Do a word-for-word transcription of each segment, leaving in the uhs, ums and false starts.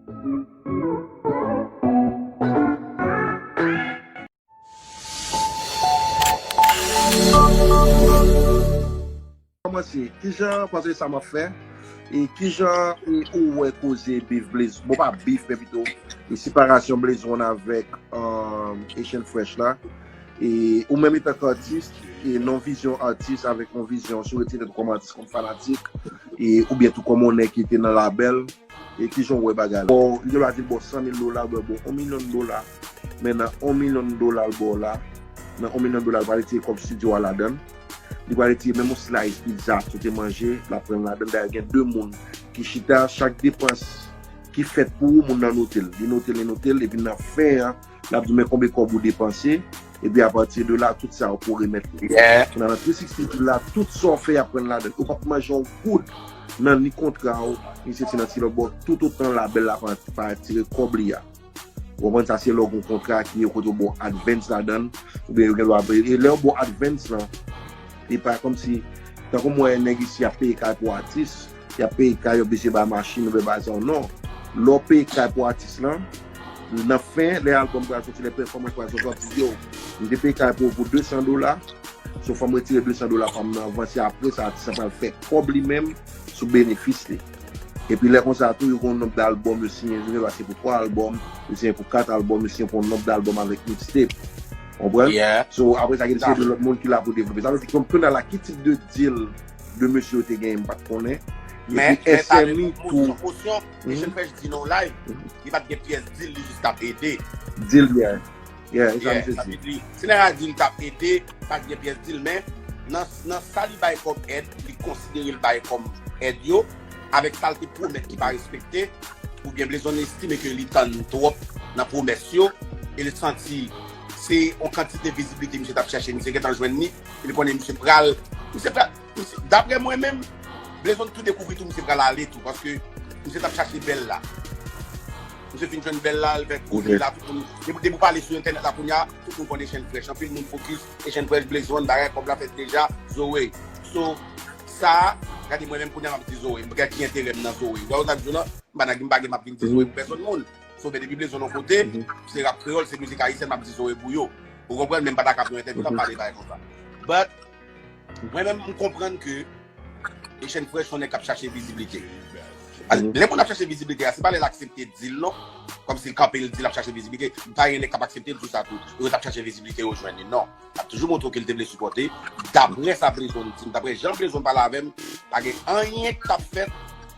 Kòmanse, kijan, paske sa m ap fè, e kijan e ou wè koze bif Blaze, bon, pa bif, men pito, e separasyon Blaze One avèk um, Asian Fresh la, e ou menm etanke atis, e nan vizyon atis avèk yon vizyon sou retire kòm atis, kòm fanatik, e oubyen tou kòm yon nèg ki te nan labèl, e kijan w wè bagay la? Bon, li te ba di l bon san mil dola, l ba w bon yon milyon dola, men nan yon milyon dola l ba w la, nan yon milyon dola l pral retire kòb studio a ladan l, li pral retire menm yon slice pizza ke w te manje, l ap pran ladan l. Dayè gen de moun ki chita, chak depans ki fèt pou ou, moun nan note l, li note l, li note l, epi nan fen an, l ap di w men konbyen kòb ou depanse, epi apati de la, tout sa ou pou remèt li. Nan, nan three sixty deal la, tout sa w fè, y ap pran ladan l. Ou p ap manje yon goud nan ni kontra w, ni sesi nan ti lòt bò, toutotan labèl la pa, pa retire kòb li a. Ou konprann? Sa se lè w gen yon kontra ki yo kote yo ba w advance ladan l, oubyen yo gen dwa, e lè yo ba w advance lan, e pa kòmsi, tankou m wè nèg isi ap peye kay pou atis, y ap peye kay, yo oblije bay machin, oubyen bay sa, non. Lè w peye kay pou atis lan, nan fen, lè albòm pral soti, lè pèfòmans pral soti, w ap di, yo, m te peye kay pou, pou de san dola, so fò m retire de san dola pa m nan avan, se apre sa, atis lan pral fè kòb li menm sou benefis li. Epi lè konsa tou, yo gen yon nonb dalbòm yo siyen, yo gen dwa siyen pou twa albòm, yo siyen pou kat albòm, yo siyen pou yon nonb dalbòm avèk mixtape. Konprann? So, apre sa, gen de seri de lòt moun ki la pou devlope. Sa vle di, kounye a la, ki tip de deal de mesye yo te genyen, m pa t konnen. Men, epi men sa S M E tou. Osyon, Asian Fresh di nan live, li pa t gen pyès deal, li jis t ap ede. Deal, yeah. Yeah, e sa misye di. Sa vle di, si nèg la di l t ap ede, pa t gen pyès deal, men nan, nan sa li bay kòm èd, li konsidere l bay kòm èd yo, avèk sa l te pwomèt ki pa respekte, oubyen Blaze One estime ke li tann twòp nan pwomès yo, e li santi se yon kantite vizibilite misye t ap chèche, misye gentan jwenn li, e li konnen misye pral, misye pral, misye, daprè mwen menm, Blaze One tou dekouvri tou, misye pral ale tou, paske misye t ap chache bèl la. Misye fin jwenn bèl la, l fè gwo vi la, tout moun, depi, depi w pale sou entènèt la kounye a, tout moun konn Asian Fresh, anpil moun fokis, Asian Fresh, Blaze One, bagay, kòb la fèt deja, Zoe. So, sa a, gade mwen menm kounye a m ap di Zoe, m gen ki enterè m nan Zoe. Ou wè sa m di w lan, m pa nan, m pa gen m ap vin di Zoe pou pèsonn moun. So, men depi Blaze One yon kote, se rap kreyòl, se mizik ayisyèn, m ap di Zoe pou yo. Ou konprann? Men m pa ta ka ap yon entèvyou, m ap pale bagay konsa. But, mwen menm, m konprann ke Asian Fresh se yon nèg k ap chache viziblite. Lè moun ap chache viziblite a, se pa lè l aksepte deal non. Kòmsi l kanpe, l di l ap chache viziblite. Pa gen nèg k ap aksepte l di w sa tou. Yo t ap chache viziblite, yo jwenn li. Non. L ap toujou montre w ke l te vle sipòte. Daprè sa Blaze One di m, daprè jan Blaze One pale avè m, pa gen anyen k t ap fèt.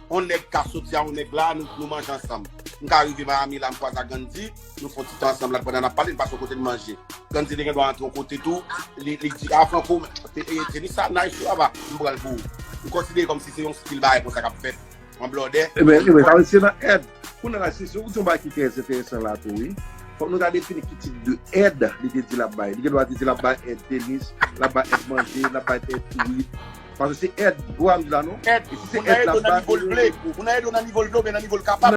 Yon nèg ka soti a yon nèg la, nou, nou manje ansanm. M ka rive Miami la, m kwaze ak Gandhi, nou fè yon ti tan ansanm la, pandan n ap pale, n pase yon kote n manje. Gandhi te gen dwa antre yon kote tou, li, li di, "Ah, Franco, te, e, tenis sa nice, wi, papa, m pran l pou ou." M konsidere kòmsi se yon stil bagay konsa k ap fèt, an blòdè. Ebyen, ebyen, sa vle di se nan èd. Kounye a la, se, se, ou di yon bagay ki trè enteresan la tou, wi. Fòk nou ta defini ki tip de èd li te di l ap bay. Li gen dwa te di l ap bay èd tenis, l ap bay èd manje, l ap bay èd kourit. Paske se èd, ou wè m di la non? Èd. E si se moun nan èd ede w nan nivo l vle. Moun nan ede w nan nivo l vle oubyen nan nivo l kapab.